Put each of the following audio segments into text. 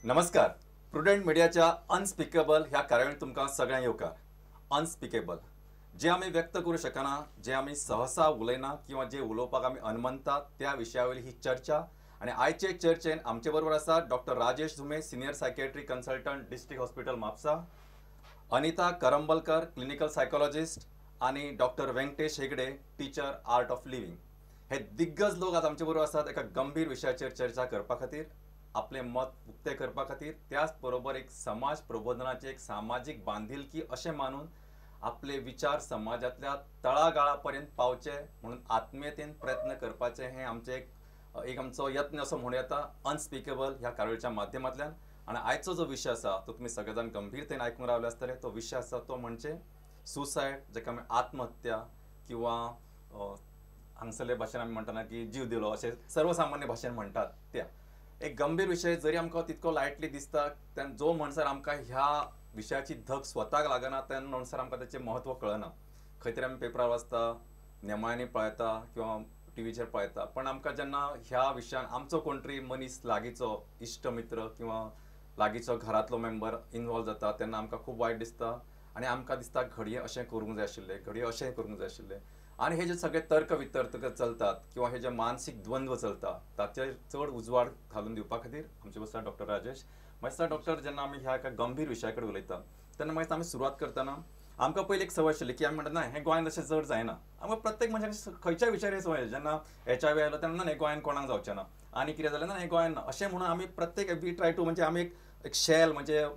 नमस्कार, प्रुडंट मिडियाच्या अनस्पिकेबल ह्या कार्यावळीत तुमकां सगळ्यांक येवकार। अनस्पिकेबल जे आमी व्यक्त करूं शकना, जे आमी सहसा उलयना किंवा जे उलोवपाक आमी अनमनतात त्या विशयावयली ही चर्चा। आनी आयचे चर्चेन आमचे बरोबर आसा doctor Rajesh Dhume, senior psychiatry consultant, district hospital Mapusa, Anita Karambalkar, clinical psychologist, आनी doctor Venkatesh Hegde, teacher, art of living. हे दिग्गज लोक आज आमचे बरोबर आसात एका गंभीर विशयाचेर चर्चा करपा खातीर, आपले मत उक्ते करपा खातीर, त्याच बरोबर एक समाज प्रबोधनाचे एक सामाजीक बांधिलकी अशें मानून आपले विचार समाजांतल्या तळागाळा पर्यंत पावचे म्हणून आत्मीयतेन प्रयत्न करपाचे हे आमचे एक आमचो यत्न असो म्हणूं येता अनस्पिकेबल ह्या कार्यावळीच्या माध्यमांतल्यान। आनी आयचो जो विशय आसा तो तुमी सगळे जाण गंभीरतेन आयकूंक रावले आसतले। तो विशय आसा तो म्हणजे सुसायड, जाका आमी आत्महत्या किंवा हांगसरले भाशेन आमी म्हणटाना की जीव दिलो अशें सर्वसामान्य भाशेन म्हणटात। त्या एक गंभीर विशय जरी आमकां तितको लायटली दिसता, तेन्ना जो म्हणसर आमकां ह्या विशयाची धग स्वताक लागना तेन्ना म्हणसर आमकां ताचें म्हत्व कळना। खंय तरी आमी पेपरार वाचता, नेमाळ्यांनी पळयता किंवा टीव्हीचेर पळयता, पण आमकां जेन्ना ह्या विशयान आमचो कोण तरी मनीस लागींचो इश्ट मित्र किंवा लागींचो घरांतलो मेंबर इनवॉल्व जाता तेन्ना आमकां खूब वायट दिसता आनी आमकां दिसता घडये अशें करूंक जाय आशिल्लें, घडये अशें करूंक जाय आशिल्लें। आनी हे जे सगळे तर्क वितर्क चलतात किंवा हे जे मानसीक द्वंद्व चलता ताचेर चड उजवाड घालून दिवपा खातीर आमचे बसता डॉक्टर राजेश। मागीर डॉक्टर, जेन्ना आमी ह्या एका गंभीर विशया कडेन उलयता तेन्ना मागीर आमी सुरवात करतना आमकां पयलीं एक संवय आशिल्ली की आमी म्हणटात ना हें गोंयांत अशें चड जायना। आमकां प्रत्येक मनशाक खंयच्याय विशयार ही संवय, जेन्ना HIV आयलो तेन्ना हें गोंयांत कोणाक जावचें ना आनी कितें जालें ना हें गोंयांत ना अशें म्हणून आमी प्रत्येक we try to म्हणजे आमी एक शेल म्हणजे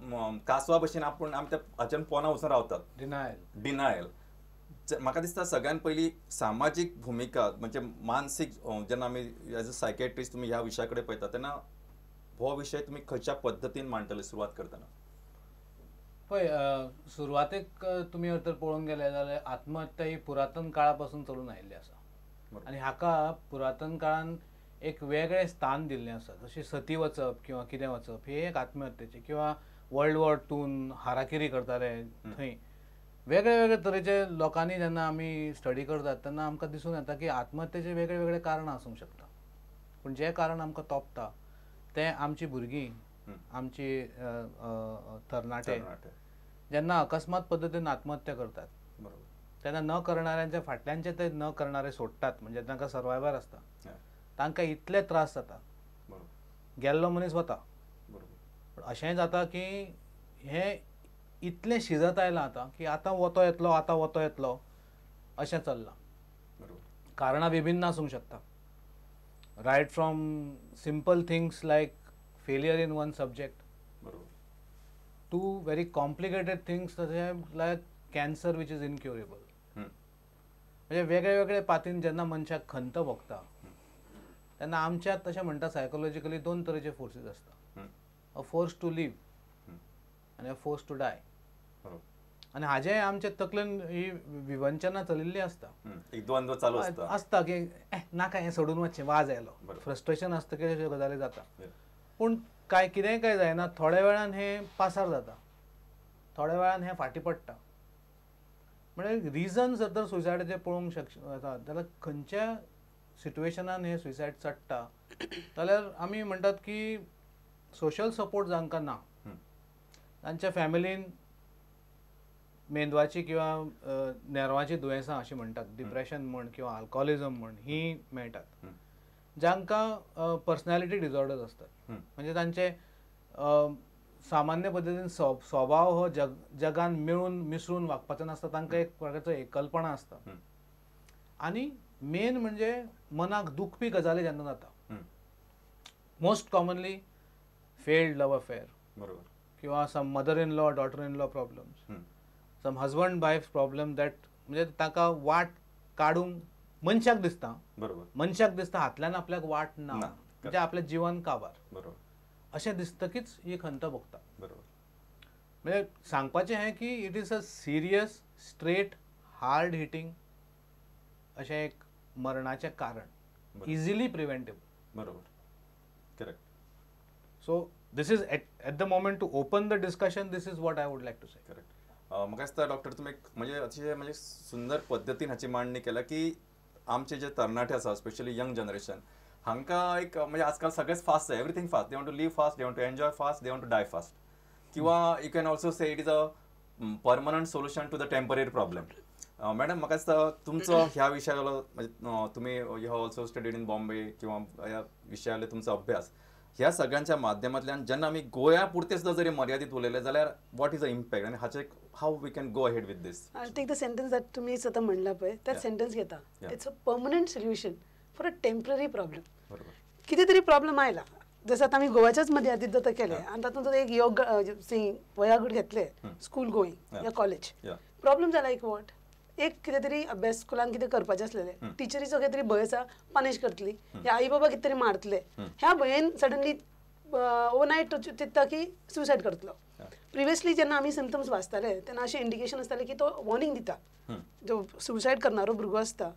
कासवा भशेन आपूण आमी त्या हाच्यान पोना वचून रावतात। डिनायल डिनायल म्हाका दिसता सगळ्यान पयलीं सामाजीक भुमिका म्हणजे मानसीक, जेन्ना आमी एज अ सायकेट्रिस्ट तुमी ह्या विशया कडेन पळयता तेन्ना हो विशय तुमी खंयच्या पद्दतीन मांडटले सुरवात करतना? पळय, सुरवातेक तुमी जर पळोवंक गेले जाल्यार आत्महत्या ही पुरातन काळा पासून चलून आयिल्ली आसा आनी हाका पुरातन काळान एक वेगळें स्थान दिल्लें आसा। जशें सती वचप किंवा कितें वचप हे एक आत्महत्येचें, किंवा वर्ल्ड वॉर 2 हाराकिरी करताले थंय वेगळे वेगळे तरेचे लोकांनी जेन्ना आमी स्टडी करतात तेन्ना आमकां दिसून येता की आत्महत्येचे वेगळे वेगळे कारणां आसूंक शकता, पूण जें कारण आमकां तोपता तें आमची भुरगीं, आमची तरणाटे जेन्ना अकस्मात पद्दतीन आत्महत्या करतात तेन्ना न करणाऱ्यांच्या फाटल्यानचे ते न करणारे सोडटात, म्हणजे तांकां सर्वायवर आसता, तांकां इतले त्रास जाता, गेल्लो मनीस वता। पूण अशेंय जाता की हें इतलें शिजत आयलां आतां की आतां वतो येतलो, आतां वतो येतलो अशें चल्लां। कारणां विभिन्न आसूंक शकता, right from simple things like failure in one subject to very complicated things तशें like cancer which is incurable. म्हणजे वेगळे वेगळे पातीन जेन्ना मनशाक खंत भोगता तेन्ना आमच्या तशें म्हणटा सायकोलॉजिकली दोन तरेचे फोर्सीस आसता, अ फोर्स टू लीव आनी अ फोर्स टू डाय। आनी हाजे आमचे तकलेन ही विवंचना चलिल्ली आसता, एक द्वंद्व चालू आसता की नाका हें सोडून वचचें, वाज आयलो, फ्रस्ट्रेशन आसता की अश्यो गजाली जाता। पूण कांय कितेंय काय जायना, थोड्या वेळान हें पासार जाता, थोड्या वेळान हें फाटीं पडटा। म्हणजे रिजन जर तर सुसायडाचें पळोवंक शकता जाल्यार खंयच्या सिट्युएशनान हें सुसायड चडटा जाल्यार आमी म्हणटात की सोशल सपोर्ट जांकां ना, तांच्या फॅमिलीन मेंदवाची किंवा नेरवाची दुयेंसां अशीं म्हणटात, डिप्रेशन म्हण किंवा अल्कोहोलिझम म्हण, ही मेळटात। जांकां पर्सनॅलिटी डिसऑर्डर्स आसतात, म्हणजे तांचे सामान्य पद्दतीन स्वभाव हो जगान मेळून मिसळून वागपाचो नासता, तांकां एक प्रकारचो एकलपणा आसता। आनी मेन म्हणजे मनाक दुखपी गजाली जेन्ना जाता, most commonly failed love affair, बरोबर, किंवा some mother in law daughter in law problems, some husband wife problem, that म्हणजे ताका वाट काडूंक मनशाक दिसता, बरोबर, मनशाक दिसता हातल्यान आपल्याक वाट ना, म्हणजे आपलें जिवन काबार, बरोबर, अशें दिसतकीच ही खंत भोगता। बरोबर, म्हणजे सांगपाचें हें की it is a serious straight hard hitting अशें एक मरणाचें कारण, इजिली प्रिवेंटेबल। बरोबर, correct. So this is at the moment to open the discussion, this is what I would like to say. Correct. म्हाका दिसता डॉक्टर तुमी म्हणजे अतिशय म्हणजे सुंदर पद्दतीन हाची मांडणी केल्या की आमचे जे तरणाटे आसा स्पेशली यंग जनरेशन हांकां एक म्हणजे आजकाल सगळेच फास्ट जाय, everything fast, they want to live fast, they want to enjoy fast, they want to die fast. किंवा you can also say it is a permanent solution to the temporary problem. Madam, म्हाका दिसता तुमचो ह्या विशयालो म्हणजे तुमी you have also studied in Bombay किंवा ह्या विशयालो तुमचो अभ्यास, ह्या सगळ्यांच्या माध्यमांतल्यान जेन्ना आमी गोंया पुरते सुद्दां जरी मर्यादीत उलयले जाल्यार what is the impact आनी हाचे how we can go ahead with this? I take the sentence that तुमी आतां म्हणला पळय त्याच सेंटन्स घेता. It's a permanent solution for a temporary problem. कितें तरी प्रॉब्लम आयला, जसं आतां आमी गोव्याच्याच मर्यादीत जर केलें आनी तातूंत जर एक योग वयागूट घेतले स्कूल गोईंग या कॉलेज, प्रॉब्लम जाला एक what एक कितें तरी अभ्यास स्कुलान कितें करपाचें आसलेलें, टिचरीचो कितें तरी भंय आसा पनिश करतली या आई बाबा कितें तरी मारतले, ह्या भंयेन सडनली ओवरनायट चिंतता की सुसायड करतलो. प्रिवियसली जेन्ना आमी सिमटम्स वाचताले तेन्ना अशें इंडिकेशन आसतालें की तो वॉर्निंग दिता, जो सुसायड करणारो भुरगो आसता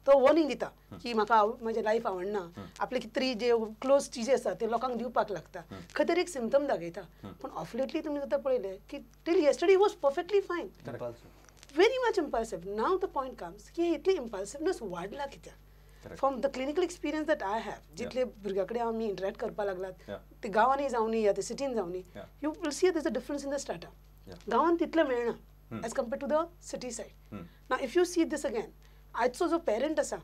तो वॉर्निंग दिता की म्हाका म्हजें लायफ आवडना, आपले कितें तरी जे क्लोज चिजे आसा ते लोकांक दिवपाक लागता, खंय तरी एक सिमटम दाखयता. पूण ऑफलेटली तुमी आतां पळयलें की till yesterday was perfectly fine, very much impulsive. Now the point comes की इतली इम्पल्सिवनेस वाडला कित्याक? From the clinical experience that I have, जितले भुरग्यां कडेन आमी इंटरेक्ट करपाक लागलात, ते गांवांनी जावनी या ते सिटीन जावनी, you will see there is a difference in the strata. गांवांत तितलें मेळना as compare to the city side. Now if you see this again, आजचो जो पेरंट आसा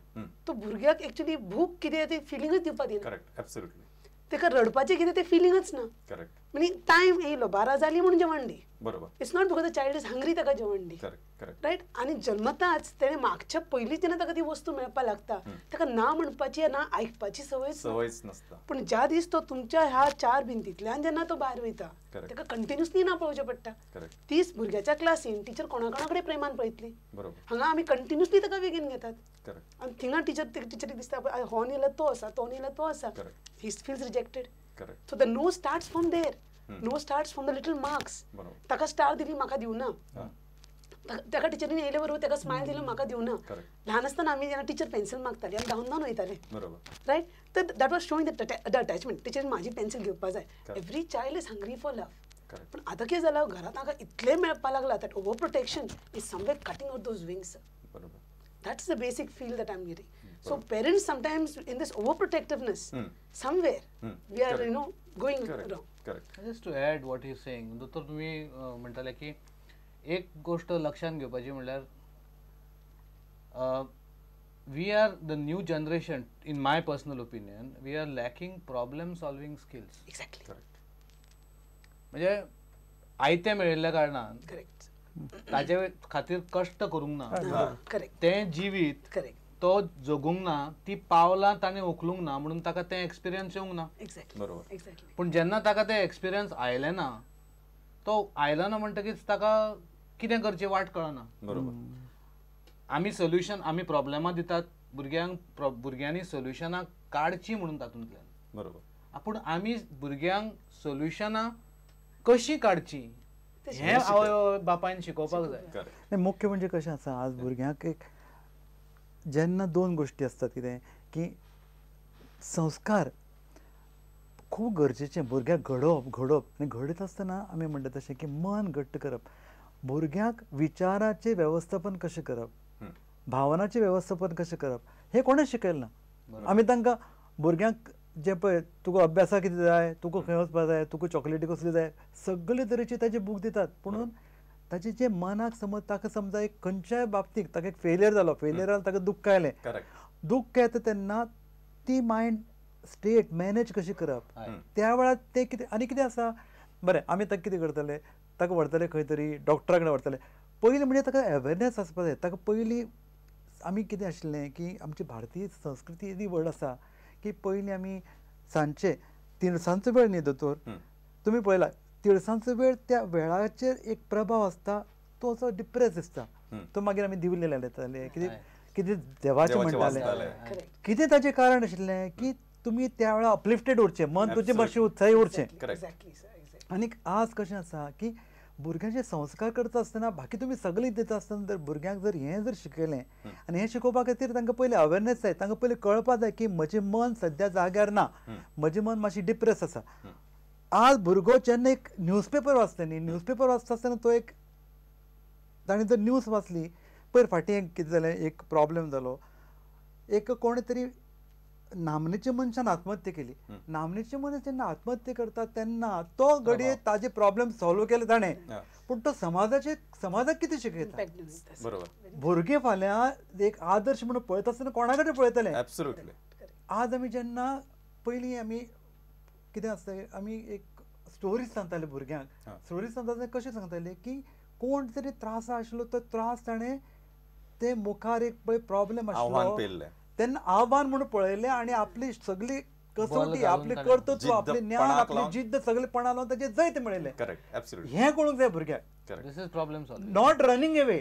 तो भुरग्याक एक्चुअली भूक कितें ते फिलिंगच दिवपाक दिना. Correct, absolutely. ताका रडपाचें कितें तें फिलिंगच ना. करेक्ट. म्हणजे टायम येयलो 12 जाली म्हणून जेवण दी. बरोबर. It's not because the child is hungry ताका जेवण दी. Correct, correct. रायट. आनी जल्मताच तेणें मागच्या पयलींच जेन्ना ताका ती वस्तू मेळपाक लागता ताका ना म्हणपाची ना आयकपाची संवयच नासता. पूण ज्या दीस तो तुमच्या ह्या 4 भिंतींतल्यान जेन्ना तो भायर वयता ताका कंटिन्युअसली ना पळोवचें पडटा. तीच भुरग्याच्या क्लासीन टिचर कोणा कोणा कडेन प्रेमान पळयतली. हांगा आमी कंटिन्युअसली ताका वेगीन घेतात आनी थिंगा टिचरीक दिसता हो न्ही जाल्यार तो आसा, तो न्ही जाल्यार तो आसा. He feels rejected. So the no starts from there. No starts from the little marks. ताका स्टार दिली म्हाका दिवना, ताका टिचरीन येयले बरोबर ताका स्मायल दिलो म्हाका दिवना. ल्हान आसतना आमी जेन्ना टिचर पेन्सिल मागताली आनी धांवन धांवन वयताले, रायट? तर that was showing the attachment. टिचरीन म्हाजी पेन्सिल घेवपा जाय. Every child is hungry for love. पूण आतां कितें जालां, घरांत तांकां इतलें मेळपाक लागलां that over protection is somewhere cutting out those wings. That's the basic feel that I am getting. So parents sometimes in this overprotectiveness, somewhere we are, you know, going wrong. Correct. Just to add what he is saying, दोतोर तुम्ही म्हणताले की एक गोष्ट लक्षात घेवपाची म्हणल्यार we are the new generation, in my personal opinion, we are lacking problem solving skills. Exactly. Correct. म्हणजे आयतें मेळिल्ल्या कारणान करेक्ट ताजे खातीर कश्ट करूंक ना, करेक्ट, तें जिवीत करेक्ट तो जगूंक ना, ती पावलां ताणें उखलूंक ना म्हणून ताका तें एक्सपिरियन्स येवंक ना. एक्झॅक्टली, बरोबर. एक्झॅक्टली. पूण जेन्ना ताका तें एक्सपिरियन्स आयलें ना, तो आयलो ना म्हणटकीच ताका कितें करचें वाट कळना. बरोबर. आमी सोल्युशन, आमी प्रॉब्लेमां दितात भुरग्यांक, भुरग्यांनी सोल्युशनां काडचीं म्हणून तातूंतल्यान. बरोबर. पूण आमी भुरग्यांक सोल्युशनां कशीं काडचीं हें आवय बापायन शिकोवपाक जाय. मुख्य म्हणजे कशें आसा, आज भुरग्यांक एक जेन्ना दोन गोश्टी आसतात कितें की संस्कार खूब गरजेचें भुरग्यांक घडोवप, घडोवप आनी घडयत आसतना आमी म्हणटा तशें की मन घट्ट करप, भुरग्यांक विचाराचें वेवस्थापन कशें करप, भावनाचें वेवस्थापन कशें करप हें कोणें शिकयलें ना. आमी तांकां भुरग्यांक जें पळय तुका अभ्यासाक कितें जाय, तुका खंय वचपाक जाय, तुका चॉकलेटी कसली जाय, सगळे तरेचे ताजे बूक दितात. पुणून ताचे जे मनाक समज ताका समजा एक खंयच्याय बाबतीक ताका एक फेलियर जालो, फेलियरान ताका दुख्ख आयलें, दुख्ख येता तेन्ना ती मायंड स्टेट मॅनेज कशी करप त्या वेळार तें कितें आनी कितें आसा. बरें, आमी ताका कितें करतले, ताका व्हरतले खंय तरी डॉक्टरा कडेन व्हरतले. पयलीं म्हणजे ताका अवेरनेस आसपाक जाय. ताका पयलीं आमी कितें आशिल्लें की आमची भारतीय संस्कृती येदी व्हड आसा की पयलीं आमी सांजचे तिनसांजचो वेळ न्ही दोतोर, तुमी पळयला तिळसांजचो वेळ, त्या वेळाचेर एक प्रभाव आसता, तो असो डिप्रेस दिसता. तो मागीर आमी दिवले लायताले, कितें कितें देवाचें म्हणटाले, कितें ताचें कारण आशिल्लें की तुमी त्या वेळार अपलिफ्टेड उरचें, मन तुजें मातशें उत्साही उरचें. आनीक आज कशें आसा की भुरग्यांचे संस्कार करता आसतना बाकी तुमी सगळीं दिता आसतना जर भुरग्यांक जर हें जर शिकयलें आनी हें शिकोवपा खातीर तांकां पयलीं अवेरनेस जाय, तांकां पयलीं कळपा जाय की म्हजें मन सद्या जाग्यार ना, म्हजें मन मातशें डिप्रेस आसा. आज भुरगो जेन्ना एक न्यूजपेपर वाचता न्ही, न्यूजपेपर वाचता आसतना तो एक ताणें जर न्यूज वाचली, पयर फाटीं एक कितें जालें, एक प्रॉब्लेम जालो, एक कोणें तरी नामनेच्या मनशान आत्महत्या केली. नामनेचे मनीस जेन्ना आत्महत्या करता तेन्ना तो घडये ताजे प्रॉब्लेम सॉल्व केले ताणें, पूण तो समाजाचे समाजाक कितें शिकयता? बरोबर. भुरगे फाल्यां एक आदर्श म्हणून पळयता आसतना कोणा कडेन पळयतले? एब्सोल्युटली. आज आमी जेन्ना पयलीं आमी कितें आसता, आमी एक स्टोरीज सांगताले भुरग्यांक. स्टोरीज सांगता आसतना कशें सांगताले की कोण तरी त्रास आशिल्लो तो त्रास ताणें ते मुखार एक पळय प्रॉब्लेम आशिल्लो तेन्ना आव्हान म्हणून पळयलें आनी आपली सगळी कसोटी, आपली कर्तृत्व, आपलें ज्ञान, आपली जिद्द सगळे पणा लावन ताचें जैत मेळयलें. हें कळूंक जाय भुरग्यांक. This is problem solving, not running away.